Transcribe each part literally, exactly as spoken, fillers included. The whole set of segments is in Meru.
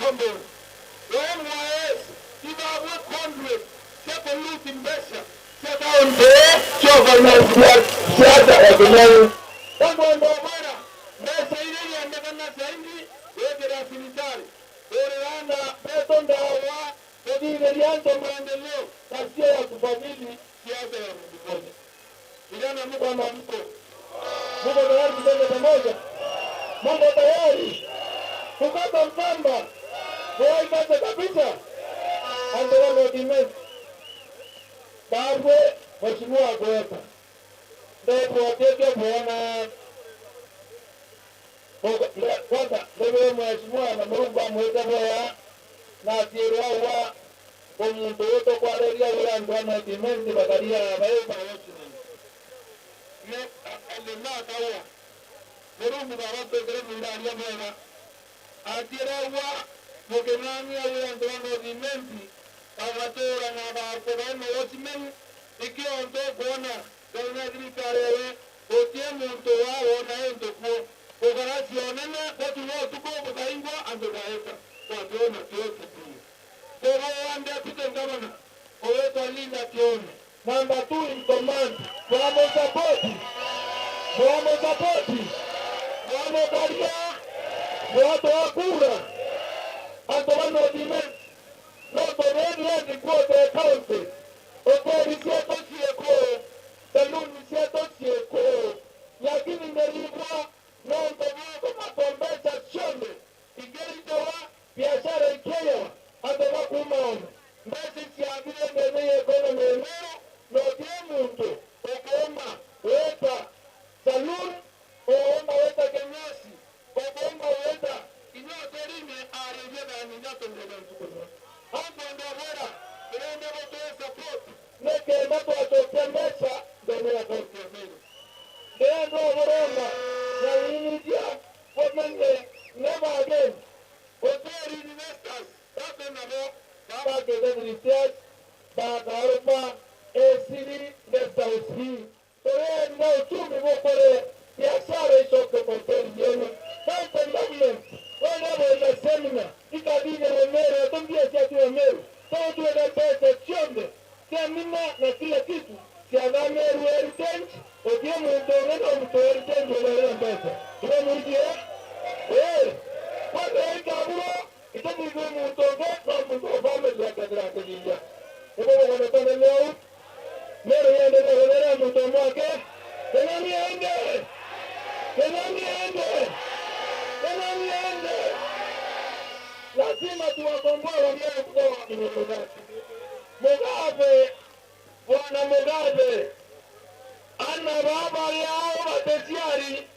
N Y S, ibabwe contract cia kuruti mbeca cia kaunti cia finance cia siasa ya Kenya. Kwanza ndabwira, mbeca iria iendekana zaidi gwikira sirikali, kurira ana betu ndawa, kuthithiria antu maendeleo, na sio ya kufadhili siasa ya mtu mmoja. Vijana, mko ama mko? Mko tayari tusonge pamoja? Mko tayari kukata mkamba? Muwaikate kabisa. Antu ba North Imenti. Babwe, Mheshimiwa Gweta. Ndebwatite bwona. Kwanza, ndebere Mheshimiwa na Murungu amwite bwega, na atiirwe aua, o muntu uyu tukwareria wira antu a North Imenti bakaria bae ba watchman. Ni, a-, ni makaua. Murungu baba twekere mundaria bwega. Atiirwe aua, muking'ang'ia wira antu a North Imenti, bagatuura na bakwa bae ma watchman, ikio ntu ukwona Ngai na thirikari yawe, guti muntu wa wona into kuo. Kugara cionene, guti gwa utuku gukaingwa antu baeta. Kwationa kio kitu. Kugawa deputy governor, owetwa Linda Kione. Number two in command. Bwamosapoti. Bwamosapoti. Bwamokaria. Bwatoa kura. Antu ba North Imenti. No tuthethire thikwote county, hoteli cietu ciekuu, saluni cietu ciekuu, lakini ndirigwa nontu bwa kumatwa mbeca cionthe ikiritawa, biashara ikiiyawa, antu bakuuma oome. Mbeca ciathire ndene ya economy ya Meru, na uti muntu ukuumba wita saluni, ukuumba wita kinyozi, ukuumba wita kinya hotelini aririe thani inya tondene ntuku imwe. Antu ndabwira, irende gutwee support, nikenda twacokia mbeca ndene ya kaunti ya Meru. Ndenda uburomba na wimithia bumenye never again. Hotel investors, batu nabo, babakite British, bakaruba, esiri, guest house hii. Tureenda uchumi bukure, biashara icoke kwa hoteli yenu. County government, wenda bwenda seminar, ikathithirwe Meru, atu mbia ciatigwa Meru, tugutwika mbeca cionthe, seminar na kila kitu, ciatha Meru Heritage, uthie muntu ungi na muntu Heritage ureera mbeca. Iwe mwiji, eh? Eh, kwanza ikaburo, Itumi kwi muntu ungi, no muntu wa family yake akethira akithithia. Nibo bugonetane niu. Meru yendete guthiria muntu umwe aki. Kenya ni ende! Kenya ni ende! Kenya ni ende! Lazima tuwakomboe wa Meru kutoka kwa kinyume chake. Mugabe, Bwana Mugabe, ana baba yao bateciari,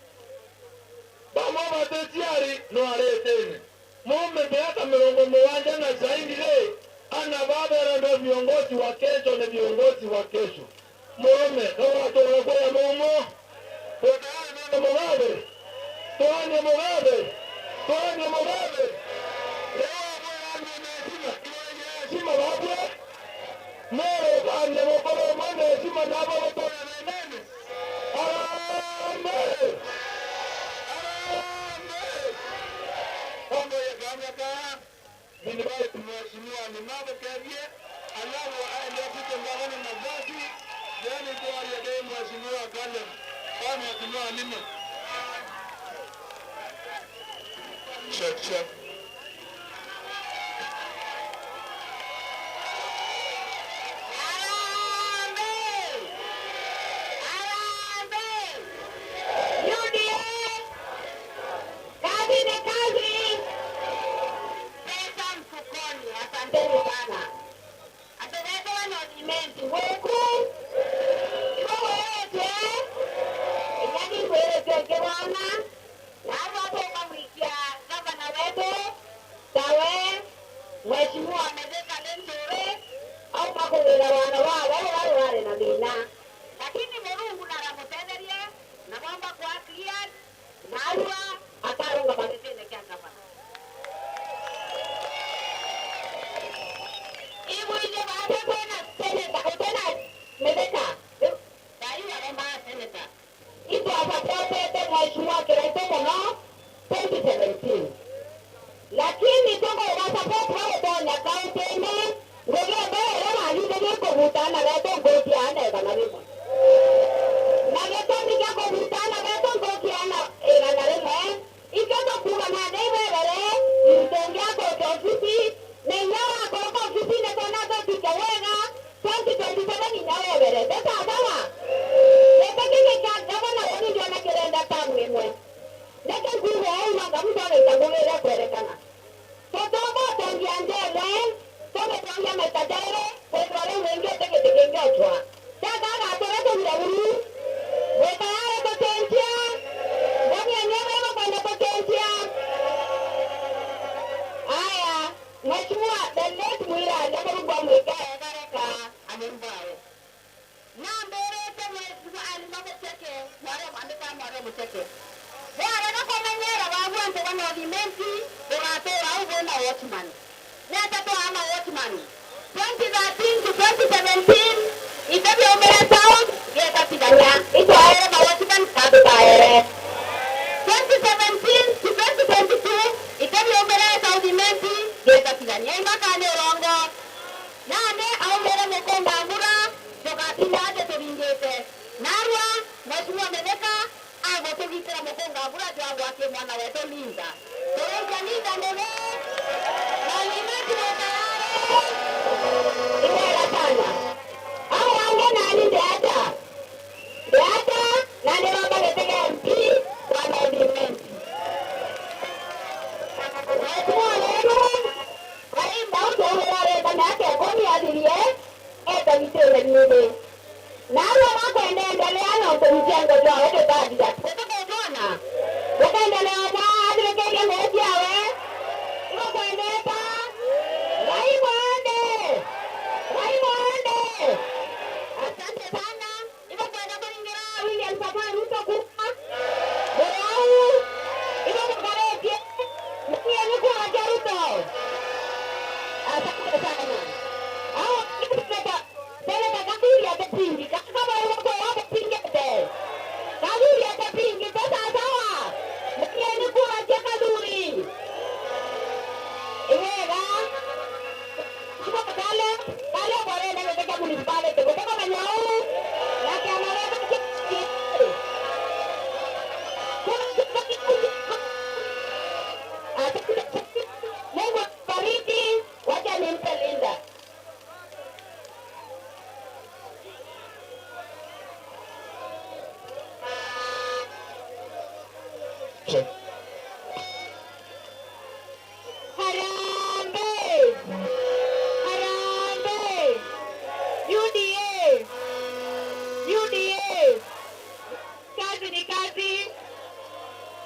bamwe bateciari no aretene. Mume miaka mirongo mugwanja na zaidi ri, ana baba era ndio viongozi wa kesho, ni viongozi wa kesho. Mume, kama tunakuwa mumo, tukaane na Mugabe, tuane Mugabe, tuane Mugabe. Leo bwana ni heshima, ni heshima babwe. Meru kanya mukuru umwe na heshima nabo gutura na nene. Harambee! Harambee! Kombo ya kanya ka, invite Mheshimiwa Limabo Kerie, alafu aende apite ngavana nafasi, then tuarie Mheshimiwa Kalem. Kwa Mheshimiwa Limo. Check, check. Harambee! Harambee! U D A! Kazi ni kazi! Pesa mfukoni. Asanteni sana. Antu betu ba North Imenti guku, ibo bwiritue, inya ni bwiritue nkibona, na aba tukamwikia gavana wetu, Mheshimiwa the late Mwira Nyamurugu amwike egareka anendawe. Nambirite mwe-, mwa-, mwamucheke, mwari, andika mwari mucheke. Bwarega kumenyera babu antu ba North Imenti, bugatura au bwina watchman. Neta twaa na watchman. Twenty thirteen to twenty seventeen, ite biaumire South, gieta Tigania. Itwaere ma watchman, na tukaere. Twenty seventeen to twenty twenty-two, ite biaumire South Imenti, gieta Tigania. Imakane urongo. Nandi aumire mukunga mbura, tugatinda aja turingite. Narua, Mheshimiwa Mithika, agutugitira mukunga mbura jwa gwaki mwana wetu Linda. Tureja Linda ndege, na Linda tuwe tayari. Ibwega sana. Au angi nani ndi aja? Ndi aja, na ndiromba giti gia M P wa North Imenti. Mheshimiwa wenu, Kainda utuurire arenda miaka ikumi athirie, eta gitine nithi. Narua bakwenda endelea nontu mucengo jwawe jutathira. Gutikujwana. Gukendelea ja athirikirie ngugi ciawe. Igukwendeta. Ngai mwende. Ngai mwende. Asante sana. Ibukwenda kuringira William Samoei Ruto kura? Murau? Ibumukaritie? Mwieni kura kia Ruto? Asante sana. Au, Senator, Senator Kathuri atipingi. Kaka bau bau bapingite. Kathuri atipingi, te sawasawa? Mwieni kura kia Kathuri. Iwega. Kale, kale bwarene giti kia municipality, gutikamenywa uu, na kiama giki ki-, Mungu abariki, wacha nimpe Linda. Harambee! Harambee! U D A! U D A! Kazi ni kazi,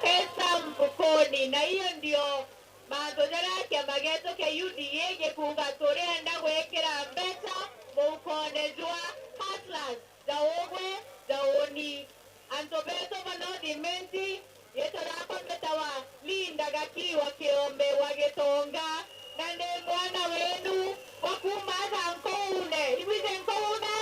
pesa mfukoni. Na hiyo ndio mantu jaria kiama gietu kia U D A gikuuga, turienda gwikira mbeca muukone jwa hustlers, ja ugwe, ja uni. Antu betu ba North Imenti, riitwa riakwa mbitawa Linda Gakiwa Kiombe wa Gitonga, na ndi mwana wenu wa kuuma aja Nkoune. Ibwije Nkoune?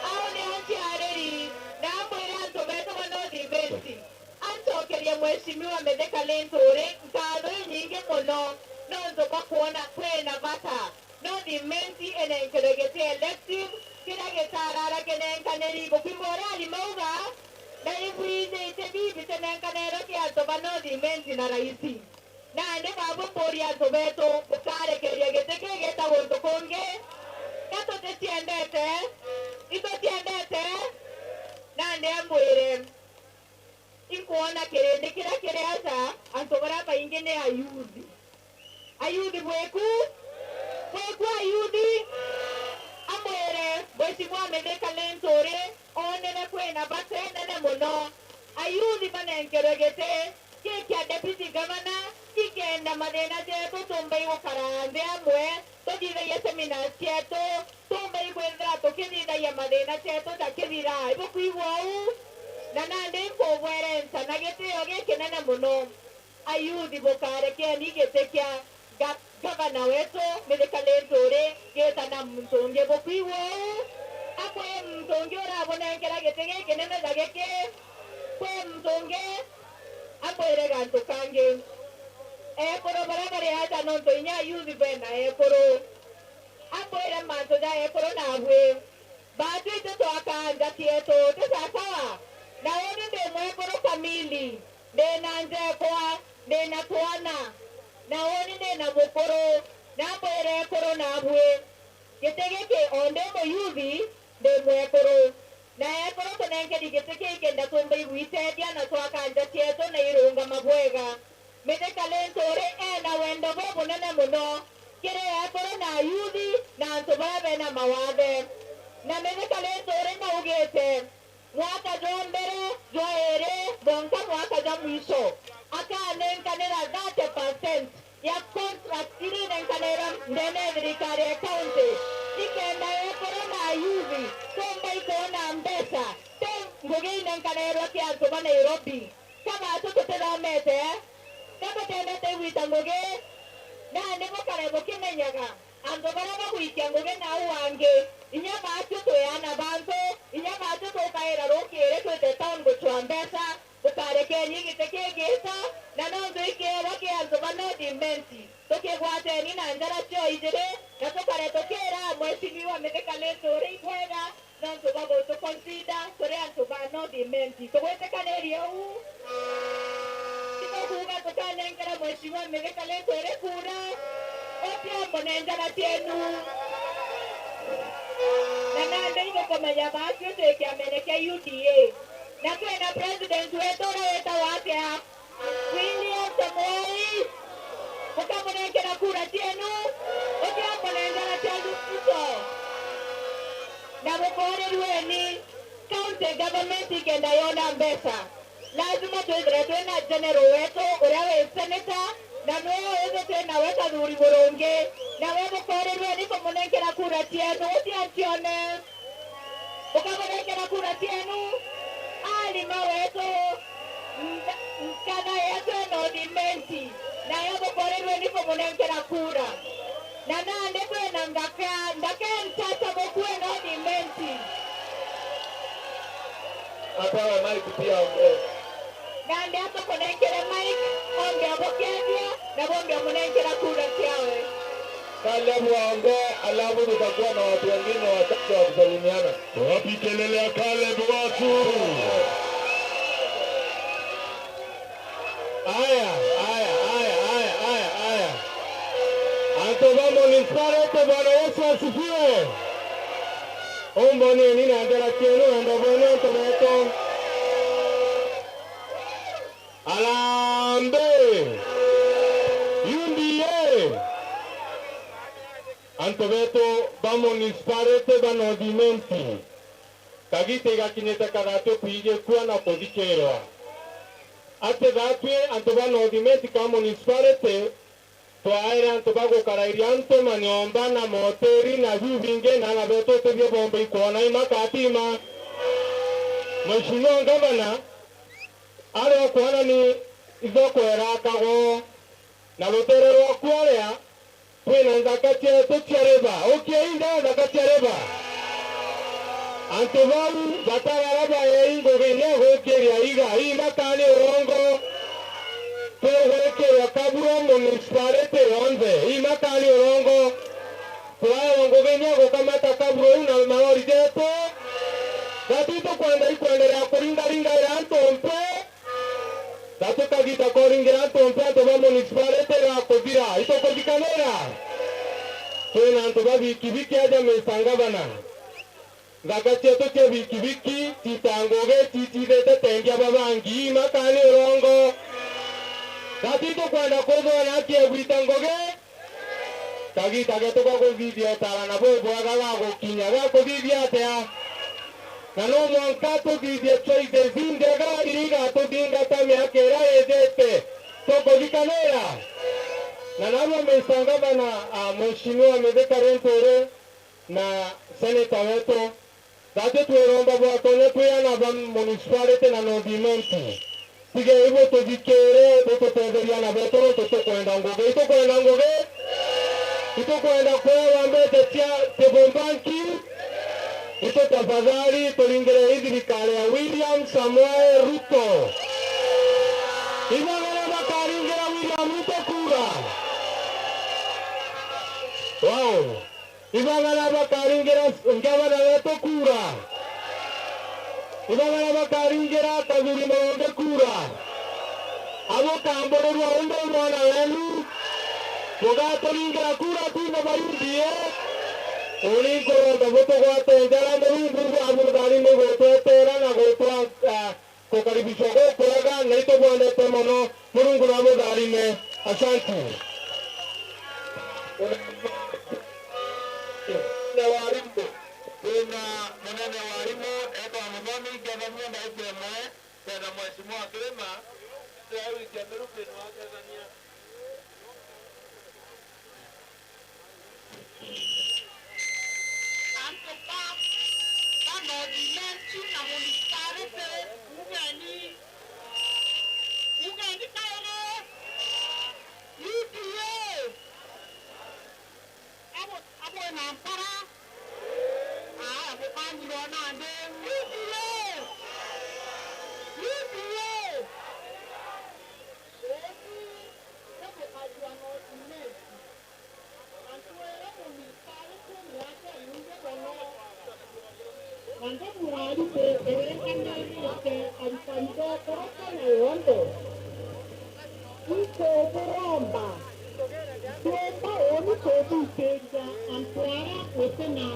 Au nio nciariri, na mbwire antu betu ba North Imenti, ancokerie Mheshimiwa Mithika Linturi nkatho inyingi mono nontu bwa kwona kwina bata North Imenti inenkerwe giti elective kiria gitaarara kinenkaniri. Bukwigua uria arimi auga? Na ibwithite bibi tinenkanerwe ki antu ba North Imenti na raisi. Nandi babu mburia antu betu, bukarekeria giti kigita guntu kungi? Ka tuticiendete? Itutiendete? Nandi ambwire, inkwona kirindi kiria kiri aja, antu baria baingi ni ayuthi. Ayuthi bwiku? Bwiku ayuthi? Amwire, Mheshimiwa Mithika Linturi oonere kwina bata inene mono. Ayuthi banenkerwe giti ki kia deputy governor, ikenda mathina jetu tumbai gukara nthi amwe, tuthithagia seminars cietu, tumbai kwithira tukithithagia mathina jetu jakithira. Ibukwigua uu? Na nandi nkubwerenca na gitio gikinene mono. Ayuthi, bukarekeni giti kia ga-, gavana wetu Mithika Linturi gita na muntu ungi. Bukwigua uu? Akwi muntu ungi urabunenkera giti gikinene ja giki? Kwi muntu ungi? Ambwire gantu kangi. Ekuru baria bari aja, nontu inya ayuthi bena ekuru. Ambwire mantu ja ekuru nabwi. Baatwite twakaa nja cietu, ti sawasawa? Na uni ndi mwekuru kamili, ndi na nja ekwa, ndi na twana, na uni ndi na mukuru, na mbwire ekuru nabwi, giti giki o ndi muyuthi, ndi mwekuru. Na ekuru tunenkeri giti kii kenda tumba igwitethia na twakaa nja cietu na irungama bwega. Mithika Linturi ena wendo bubunene mono kiri ekuru na ayuthi na antu baria bena mawathe. Na Mithika Linturi naugite, mwaka jwa mbere, jwa iri, bonka mwaka jwa mwisho, akanenkanira thirty percent ya contract iria inenkanirwe ndene ya thirikari ya county, ikenda ekuru na ayuthi tumba ikwona mbeca, ti ngugi inenkanerwa ki antu ba Nairobi. Ka baatu tutithomete, ka tutendete igwita ngugi, nandi bukare bukimenyaga antu baria bagwikia ngugi nau angi, inya baatu twi aana bantu, inya baatu tukaira rukiri twite town gucwa mbeca, bukarekeni giti kigita, na nontu ikiewa ki antu ba North Imenti, tukigwateni na njara cio ijiri, na tukare tukira Mheshimiwa Mithika Linturi ibwega, nontu bwa gutuconsider turi antu ba North Imenti. Tugwitikanirie uu? Titukuuga tukanenkera Mheshimiwa Mithika Linturi kura? Utiambo na njara cienu. Na nandi itukumenya baatwi twi kiamene kia U D A. Na twina president wetu uria witagwa atia? William Samoei, bukamunenkera kura cienu, utiambo na njara cia Ruto. Na bukoorerweni, county government ikenda yona mbeca, lazima twithire twina general wetu uria wi senator, na niwe uyu twinawe Kathuri Murungi, nawe bukoorerweni kumunenkera kura cienu, utiancione. Bukamunenkera kura cienu, alima wetu, nka-, nkana yetu ya North Imenti, nayo bukoorerweni kumunenkera kura. Na nandi twina nthaka, nthaka ntata bukue North Imenti. Apewe mic pia aongee. Nandi atukunenkere mic, ombe abukethia, na bombe amunenkera kura ciawe. Caleb waongee, alafu tutakuwa na watu wengine wachache wa kusalimiana. Wapi kelele ya Caleb watu? Aya, aya, aya, aya, aya, aya. Antu ba municipality, Bwana Yesu asifiwe. Umboneni na njara cienu na ndobone antu betu. Harambee! U D A! Antu betu ba municipality ba North Imenti, kagita igakinyite ka thatwi kwigikua na kuthikirwa. Ati thatwi antu ba North Imenti ka municipality, twaere antu ba gukarairia antu manyomba na moteri na biu bingi, na ana betu tithie bombe ikwona ima katima. Mheshimiwa Ngavana, aria ukwona ni ithoko irakagwo, na rutere rwaku aria kwina nthaka cietu cia river. Ukiai nja nthaka cia river. Antu bau batarara baei ngugi ni gukiria iga, imakani urongo. Tugwikirwa kaburo municipality yonthe, imakani urongo. Twaewa ngugi ni gukamata kaburo iu na marori jetu. Gati tukwenda ikwenderea kuringaringaira antu mpe. Gati kagita koringira antu mpe antu ba municipality gakuthira. Itukuthikanira? Twina antu ba bikibiki aja Mister Ngavana. Nthaka cietu cia bikibiki cita ngugi cicithite tendia ba bangi, imakani urongo. Gati tukwenda kwithwa na aki egwita ngugi. Kagita getu ga kuthithia utara na bubwega ga gukinya gakuthithia atia? Na no mwanka tuthithie choices injega iria igatuthingata miaka iria ijite. Tukuthikanira? Na narua Mister Ngavana, ah, Mheshimiwa Mithika Linturi, na senator wetu, gati twiromba bwatonya twi ana ba municipality na North Imenti. Tigei bututhikire, bututetherie ana betu nontu tukwenda ngugi. Itukwenda ngugi? Itukwenda kwewa mbeca cia table banking? Itu tafadhali turingire ii thirikari ya William Samoei Ruto. Ibagara bakaringira William Ruto kura. Wow. Ibagara bakaringira ngavana wetu kura. Ibagara bakaringira Kathuri Murungi kura. Abukamburirwa umbe mwana wenu. Bugaturingira kura twina ba U D A. Uni nkuromba butugwate njara Murungu bwa burugari ni gutwetera na gutwa, ah, kukaribishwa gukwega, na itubwendete mono. Murungu na butharime. Asanti. Munene wa arimu, twina munene wa arimu etwa Muthomi, ngetha muno ndagika imwe, ngetha Mheshimiwa Kirima, tugwikia miruki ni wa kethania. Antu ba, ba North Imenti na municipality, ugeni, ugeni kairi, U D A. Abo, abo na mpara. Aya, bukanyirwa nandi. U D A! U D A! Uuni ni mukari wa North Imenti. Antu ela municipality ni yake ingi mono. Na ndamwari kurenganirite arutani ba koroka na yonthe. Ituburomba, twomba uuni kuthukiriria antu aria guti na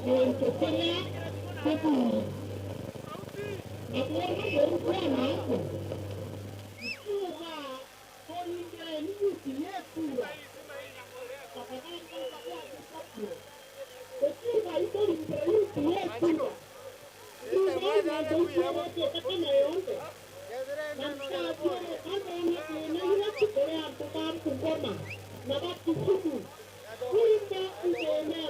gintu kiria kithuri. Na twona muntu anaku, ituuga turingireni U D A kura. Tafadhali, kwanza kwa discipline. Tukiuga ituringire U D A kura. Tuuga na ndeithiurite Kenya yonthe. Na ntathiuruka ndona thina iria cikuri antu ba Bungoma na ba Kisumu. Kumba ithina imwe,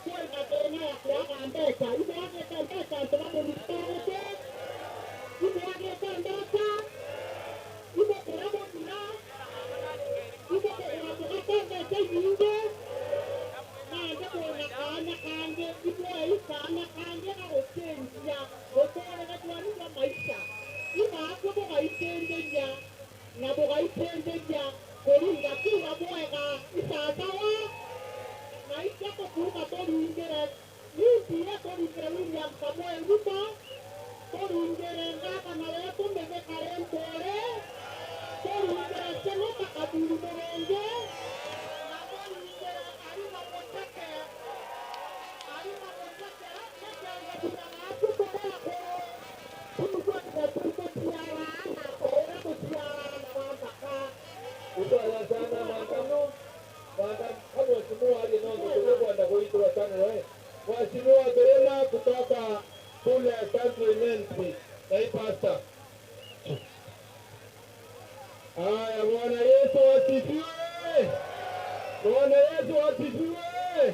kwina thina ya kwaga mbeca. Ibeagite mbeca antu ba municipality? Ibeagite mbeca? Ibukura buthira? Ibukugura mugate mbeca inyingi? Nandi kwina kaanya kangi, ibwei kaanya kangi ga gucenjia muturire jwenu jwa maisha. Ibaakua bugaicenjia na bugaicenjia kuringa kura bwega isasawa. Na icio tukuuga turingire U D A, turingire William Samoei Ruto, turingire ngavana wetu Mithika Linturi, turingire seneta Kathuri Murungi, na turingire Halima Mucheke. Halima Mucheke, ni kenda tunyagatu turi akuru. Asante sana, madam. Madam, kama mheshimiwa aliye nayo, tunakwenda kuitwa sana, eh. Mheshimiwa Kirima kutoka kule Country Imenti, na hii pastor. Haya, Bwana Yesu asifiwe. Bwana Yesu asifiwe.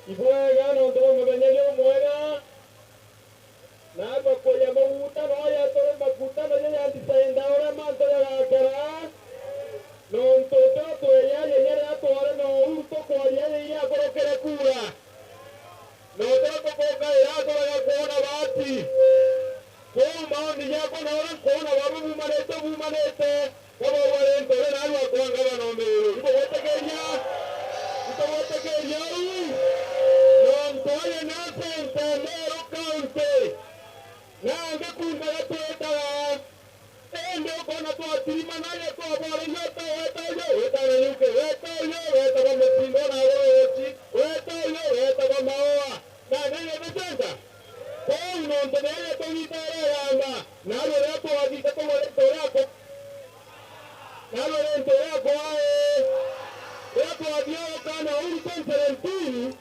Ibwega nontu bwa muthenya jumwega. Naarua kuria maguta, no yatore maguta, nayo yandisainda uria mantu jagakara. Nontu tio tweria yeye riria twari na uu tukwaria yeye akurukire kuura. Na utio tukungaira turaga kwona baati. Kwou maoni jakwa na uria nkwona baba bumanite, bumanite. Kaba uga rintu ri naarua kwa ngavana o Meru, ibugwitikiria? Ibugwitikiria uu? Nontu ayo ni asente Meru County. Nangi kumbaga twitaga, indi ukona twatirima nayo twabwaragia ta weta uyu, weta na nyuki, weta uyu, weta ba Mutindo na Arochi, weta uyu, weta ba Maoa. Na nene Vicenta, kuu nontu nene tugita iria yamba, narua riria twathite tugure ntu riakwa, narua ri ntu riakwa ii. Riria twathiuruka na uu twenty seventeen,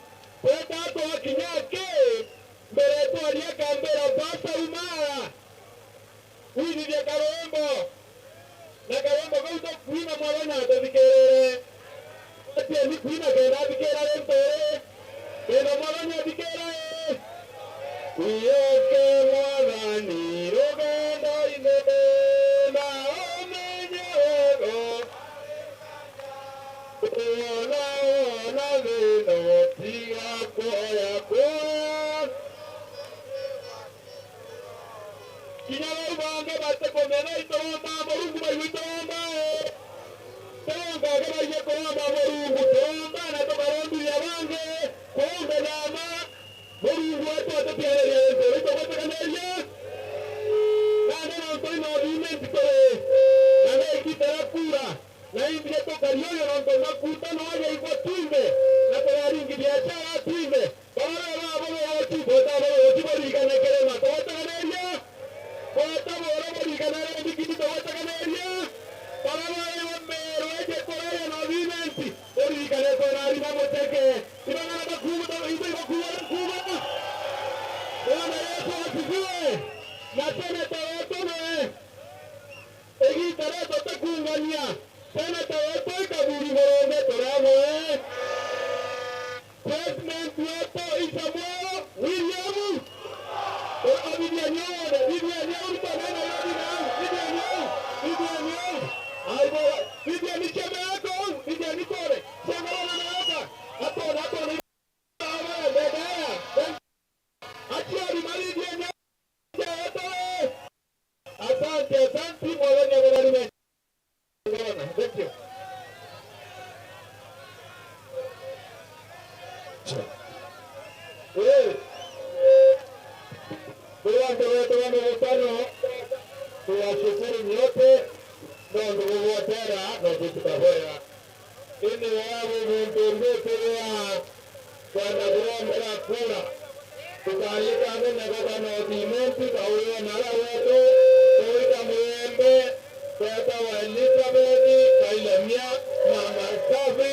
tweta twakinya ki mbere twaria kambira Pastor Umara. Kwinithia karwimbo, na karwimbo kau tukwina Mwathani atuthikirire. Atieni kwina kenda athikira rintu ri, kenda Mwathani athikira ri. Wioke Mwathani rugendo-ini, na umenye wego. Wona, wona thina, tiga kuoya, kuoya. Kinya bau bangi batikumenya ituromba Murungu, baigua ituromba, ii. Tonga ke baigua kuromba Murungu, turomba na tukarombithia bangi, kumbe nama Murungu wetu atutiariria rintu riu tugwitikaniria. Nandi nontu ino thiine ntituri, na ni igita ria kuura. Na imbi tukari uyu nontu makuta no ajaigua twinthe, na turaringi biashara twinthe. Baria babo booti, bweta booti, baririkane kirima, tugwetekaniria. Bweta bora, baririkane arendikiti, tugwetekaniria. Baria bari Meru eje kuraya na North Imenti, uririkane twina Arima Mucheke. Ibang'ana bakuuga, ibo ibakuuga, bakuuga. Bwana Yesu asifiwe. Na seneta wetu ni Igita ria tutikungania, seneta wetu Kathuri Murungi turi amwe. Ii, kuri antu betu ba mugutano, tuwashukuru nyote nontu bugwetera na gututabwera. Ini wabo muntu ungi ukithia kwenda kurombera kura, tukayika nene gukana utimenti kaurire nara wetu, tuwita muyembe, twetawa Elizabeth Kailemia, mama safi,